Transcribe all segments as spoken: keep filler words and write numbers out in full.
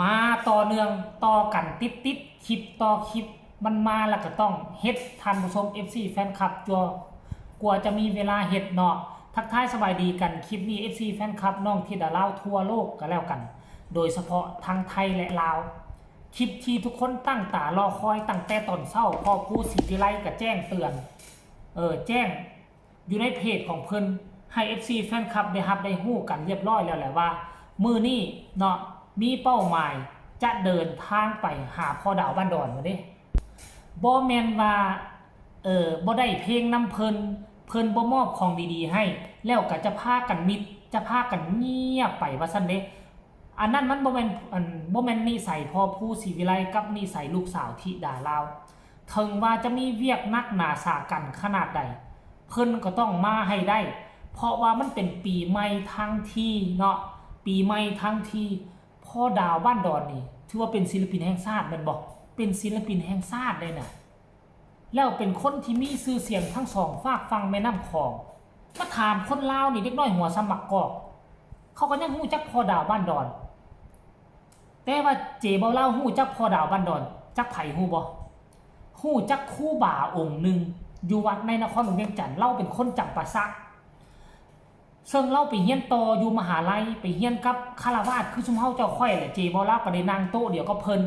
มาต่อเนื่องต่อกันติดๆ คลิปต่อคลิป มันมาแล้วก็ต้องเฮ็ด ท่านผู้ชม เอฟซี แฟนคลับ จั่วกว่าจะมีเวลาเฮ็ดเนาะ ทักทายสบายดีกัน คลิปนี้ เอฟซี แฟนคลับ น้องธิดาลาวทั่วโลกก็แล้วกัน โดยเฉพาะทั้งไทยและลาว คลิปที่ทุกคนตั้งตารอคอยตั้งแต่ตอนเช้า พ่อครูศรีวิไลก็แจ้งเตือน เออ แจ้ง อยู่ในเพจของเพิ่น ให้ เอฟซี แฟนคลับ ได้รับได้ฮู้กันเรียบร้อยแล้วแหละว่า มื้อนี้เนาะ มีเป้าหมายจะเดินทางไปหาพ่อดาวบ้านดอนมาเด้ บ่แม่นว่า เออ บ่ได้เพลงนำเพิ่น เพิ่นบ่มอบของดีๆให้ แล้วก็จะพากันมิด จะพากันเงียบไปว่าซั่นเด้ อันนั้นมันบ่แม่น อัน บ่แม่นนิสัยพ่อครูศรีวิไลกับนิสัยลูกสาวธิดาลาว ถึงว่าจะมีเวียกหนักหนาสาหัสขนาดใด เพิ่นก็ต้องมาให้ได้ เพราะว่ามันเป็นปีใหม่ทั้งทีเนาะ ปีใหม่ทั้งที พ่อดาวบ้านดอนนี่ ถือว่าเป็นศิลปินแห่งชาติแม่นบ่ เป็นศิลปินแห่งชาติเลยนะ แล้วเป็นคนที่มีชื่อเสียงทั้งสองฟากฝั่งแม่น้ำของ มาถามคนลาวนี่ เด็กน้อยหัวส่ำบักกอก เขาก็ยังฮู้จักพ่อดาวบ้านดอน แต่ว่าเจเบาลาวฮู้จักพ่อดาวบ้านดอน จักไผฮู้บ่ ฮู้จักครูบาองค์หนึ่ง อยู่วัดในนครหลวงเวียงจันทน์ ลาวเป็นคนจำปาสัก ซึ่งลาวไปเรียนต่ออยู่มหาลัย ไปเรียนกับฆราวาส คือซุมเฮาเจ้าข้อยแหละ เจเบาลาวก็ได้นั่งโต๊ะเดียวกับเพิ่น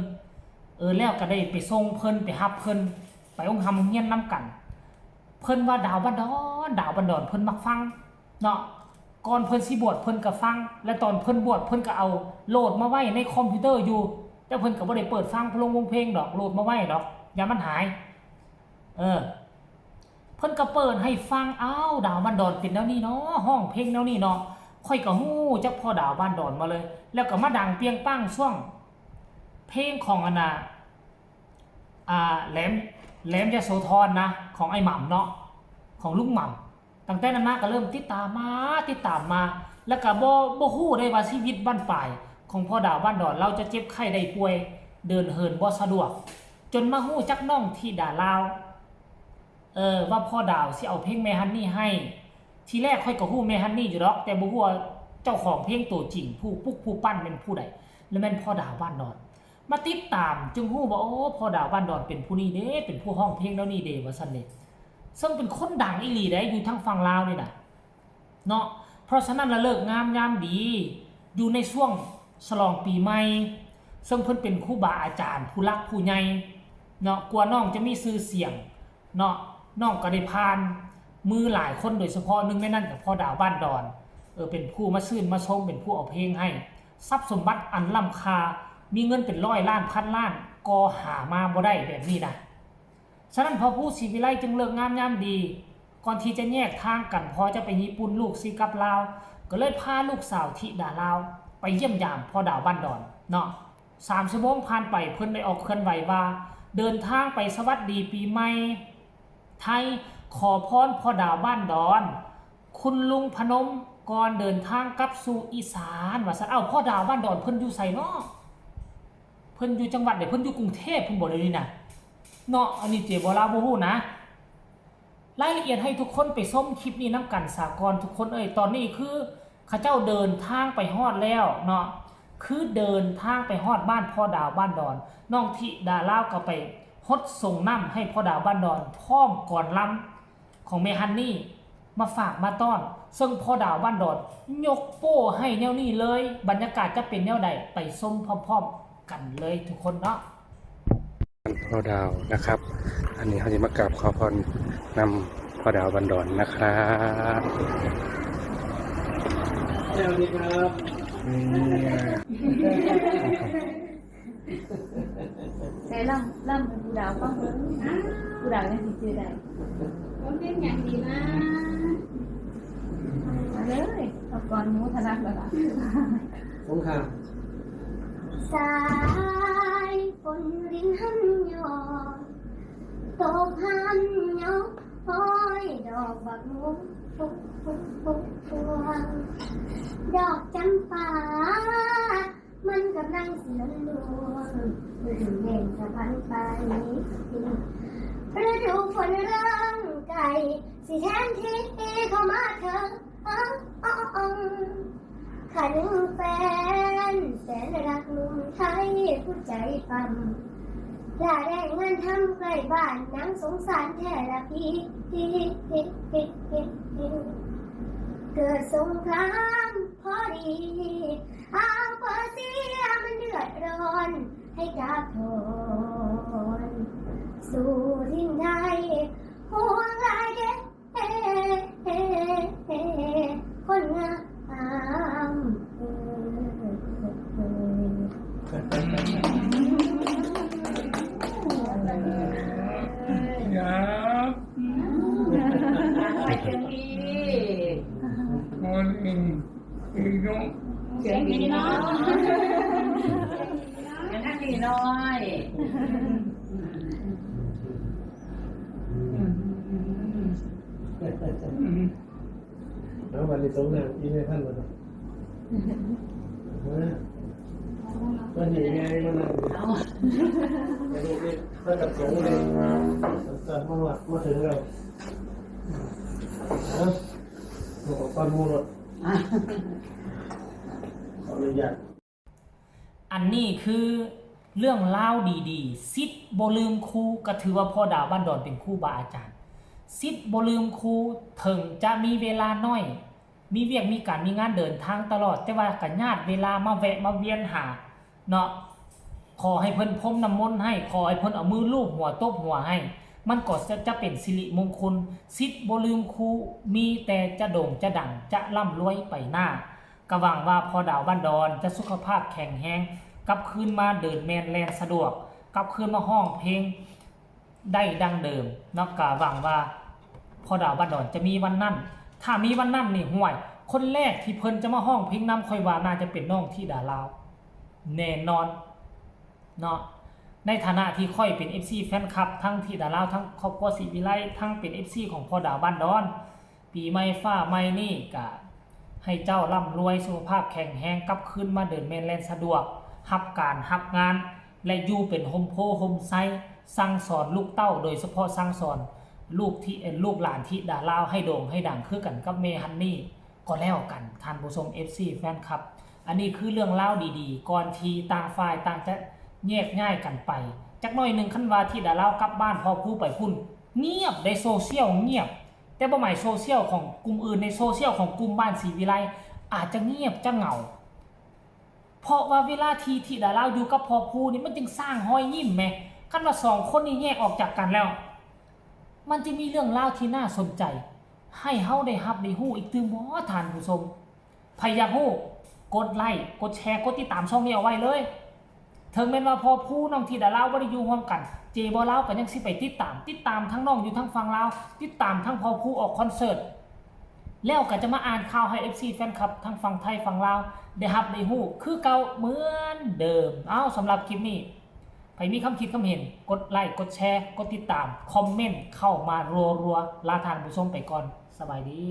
เออ แล้วก็ได้ไปส่งเพิ่น ไปรับเพิ่น ไปโรงร่ำโรงเรียนนำกัน เพิ่นว่าดาวบ้านดอน ดาวบ้านดอน เพิ่นมักฟังเนาะ ก่อนเพิ่นสิบวชเพิ่นก็ฟัง และตอนเพิ่นบวชเพิ่นก็เอาโหลดมาไว้ในคอมพิวเตอร์อยู่ แต่เพิ่นก็บ่ได้เปิดฟังเพลงวงเพลงดอก โหลดมาไว้ดอก ย่านมันหาย เออ เพิ่นก็เปิดให้ฟัง อ้าว ดาวบ้านดอนเป็นแนวนี้เนาะ ร้องเพลงแนวนี้เนาะ ข้อยก็ฮู้จักพ่อดาวบ้านดอนมาเลย แล้วก็มาดังเปรียงปังช่วง เพลงของอันน่ะ อ่า แหลม แหลมยโสธรนะ ของไอ้หม่ำเนาะ ของลุงหม่ำ ตั้งแต่นั้นมาก็เริ่มติดตามมา ติดตามมา แล้วก็บ่ บ่ฮู้ได้ว่าชีวิตบั้นปลายของพ่อดาวบ้านดอน ลาวจะเจ็บไข้ได้ป่วย เดินเหินบ่สะดวก จนมาฮู้จักน้องธิดาลาว เออ ว่าพ่อดาวสิเอาเพลงแม่ฮันนี่ให้ ทีแรกข้อยก็ฮู้แม่ฮันนี่อยู่ดอก แต่บ่ฮู้ว่าเจ้าของเพลงตัวจริง ผู้ปลุกผู้ปั้นแม่นผู้ใด แล้วแม่นพ่อดาวบ้านดอน มาติดตามจึงฮู้ว่า โอ้ พ่อดาวบ้านดอนเป็นผู้นี้เด้ เป็นผู้ร้องเพลงแนวนี้เด้ ว่าซั่นเด้ ซึ่งเป็นคนดังอีหลีเด้ อยู่ทางฝั่งลาวนี่นะ เนาะ เพราะฉะนั้นละฤกษ์งามยามดี อยู่ในช่วงฉลองปีใหม่ ซึ่งเพิ่นเป็นครูบาอาจารย์ผู้หลักผู้ใหญ่เนาะ กว่าน้องจะมีชื่อเสียงเนาะ น้องก็ได้ผ่านมือหลายคน โดยเฉพาะหนึ่งในนั้นก็พ่อดาวบ้านดอน เออ เป็นผู้มาชื่นมาชม เป็นผู้เอาเพลงให้ ทรัพย์สมบัติอันล้ำค่า มีเงินเป็นร้อยล้านพันล้าน ก็หามาบ่ได้แบบนี้นะ ฉะนั้นพ่อครูศรีวิไลจึงฤกษ์งามยามดี ก่อนที่จะแยกทางกัน พ่อจะไปญี่ปุ่น ลูกสิกลับลาว ก็เลยพาลูกสาวธิดาลาว ไปเยี่ยมยามพ่อดาวบ้านดอนเนาะ สามชั่วโมงผ่านไป เพิ่นได้ออกเคลื่อนไหวว่า เดินทางไปสวัสดีปีใหม่ไทย ขอพรพ่อดาวบ้านดอน คุณลุงพนม ก่อนเดินทางกลับสู่อีสาน ว่าซั่น เอ้า พ่อดาวบ้านดอนเพิ่นอยู่ไสเนาะ เพิ่นอยู่จังหวัดใด เพิ่นอยู่กรุงเทพฯพุ้นบ่ เดี๋ยวนี้นะ เนาะ อันนี้เจเบาลาวบ่ฮู้นะ รายละเอียดให้ทุกคนไปชมคลิปนี้นำกันซะก่อน ทุกคนเอ้ย ตอนนี้คือเขาเจ้าเดินทางไปฮอดแล้วเนาะ คือเดินทางไปฮอดบ้านพ่อดาวบ้านดอน น้องธิดาลาวก็ไปฮดสรงน้ำให้พ่อดาวบ้านดอน พร้อมกลอนลำของแม่ฮันนี่ มาฝากมาต้อน ซึ่งพ่อดาวบ้านดอนยกโป้ให้แนวนี้เลย บรรยากาศจะเป็นแนวใด ไปชมพร้อมๆกันเลยทุกคนเนาะ พ่อดาวนะครับ อันนี้เขาจะมากราบขอพรนำพ่อดาวบ้านดอนนะครับ สวัสดีครับ ใส่ล่ำล่ำเป็นผู้ดาวฟังเบิ่งผู้ดาวยังสิชื่อได้ ร้องเพลงอย่างดีนะ มาเลยเอาก่อนหมูถนัดแล้วล่ะ ผมครับ สายฝนรินห้ำยอตกห้ำยอห้อยดอกบักม่วงปุ๊บปุ๊บปุ๊บพวงดอกจำปา มันกำลังสีลวงฤดูเย็นสะพันไปฤดูฝนเริ่มไกลสิแทนที่เข้ามาเถิง ขันแฟนแสนรักหนุ่มไทย ผู้ใจปั๊ม หลาแรงงานทำใกล้บ้าน หนังสงสารแท้ละพี่ เกิดสงครามพอดี เอาเปอร์เซียมันเดือดร้อน ให้กาพอน สู้ทิ้งได้ ห่วงหลายเด้ คนงาม เออ ครับ เสียงดี คนอื่น อีกเนาะ เสียงดีเนาะ เสียงดีเนาะ เสียงดีน้อย แล้ววันนี้สงน้ำอีไม่ทันแล้วนะ ฮะ ก็เห็นไงมันนั่งอยู่ เอา ไอ้ลูกนี่ก็จับสงเลย แต่มาหลักมาถึงแล้ว ฮะ บอกว่าตอนมูรถ ขออนุญาต อันนี้คือเรื่องราวดีๆ ศิษย์บ่ลืมครู ก็ถือว่าพ่อดาวบ้านดอนเป็นครูบาอาจารย์ ศิษย์บ่ลืมครู ถึงจะมีเวลาน้อย มีเวียกมีการมีงานเดินทางตลอด แต่ว่าก็ญาติเวลามาแวะมาเวียนหาเนาะ ขอให้เพิ่นพรมน้ำมนต์ให้ ขอให้เพิ่นเอามือลูบหัวตบหัวให้ มันก็จะ จะเป็นสิริมงคล ศิษย์บ่ลืมครู มีแต่จะโด่งจะดัง จะร่ำรวยไปหน้า ก็หวังว่าพ่อดาวบ้านดอนจะสุขภาพแข็งแรง กลับคืนมาเดินแม่นแล่นสะดวก กลับคืนมาฮ้องเพลงได้ดังเดิมเนาะ ก็หวังว่าพ่อดาวบ้านดอนจะมีวันนั้น ถ้ามีวันนั้นนี่ ห่วย คนแรกที่เพิ่นจะมาฮ้องเพลงนำ ข้อยว่าน่าจะเป็นน้องธิดาลาว แน่นอนเนาะ ในฐานะที่ข้อยเป็น เอฟซี แฟนคลับ ทั้งธิดาลาว ทั้งครอบครัวศรีวิไล ทั้งเป็น เอฟซี ของพ่อดาวบ้านดอน ปีใหม่ฟ้าใหม่นี่ก็ให้เจ้าร่ำรวย สุขภาพแข็งแรง กลับคืนมาเดินแม่นแล่นสะดวก รับการรับงาน และอยู่เป็นโฮมโพโฮมไซ สั่งสอนลูกเต้า โดยเฉพาะสั่งสอนลูกที่ เอ่อ ลูกหลานธิดาลาวให้โด่งให้ดังคือกันกับแม่ฮันนี่ก็แล้วกัน ท่านผู้ชม เอฟซี แฟนคลับ อันนี้คือเรื่องราวดีๆ ก่อนที่ต่างฝ่ายต่างจะแยกย้ายกันไป จักหน่อยหนึ่ง คันว่าธิดาลาวกลับบ้าน พ่อครูไปพุ้น เงียบ ในโซเชียลเงียบ แต่บ่หมายโซเชียลของกลุ่มอื่น ในโซเชียลของกลุ่มบ้านศรีวิไล อาจจะเงียบจะเหงา เพราะว่าเวลาที่ธิดาลาวอยู่กับพ่อครูนี่ มันจึงสร้างรอยยิ้มแหม คันว่าสองคนนี้แยกออกจากกันแล้ว มันจะมีเรื่องราวที่น่าสนใจ ให้เฮาได้รับได้รู้อีกตื่มบ่ ท่านผู้ชม ไผอยากรู้ กดไลค์ กดแชร์ กดติดตามช่องนี้เอาไว้เลย ถึงแม้นว่าพ่อครูน้องธิดาลาวบ่ได้อยู่ร่วมกัน เจบ่ลาวก็ยังสิไปติดตาม ติดตามทั้งน้องอยู่ทางฝั่งลาว ติดตามทั้งพ่อครูออกคอนเสิร์ต แล้วก็จะมาอ่านข่าวให้ เอฟซี แฟนคลับ ทั้งฝั่งไทยฝั่งลาวได้รับได้รู้คือเก่าเหมือนเดิม เอ้า สำหรับคลิปนี้ ไผมีความคิดความเห็น กดไลค์ กดแชร์ กดติดตาม คอมเมนต์เข้ามารัวๆ ลาท่านผู้ชมไปก่อน สบายดี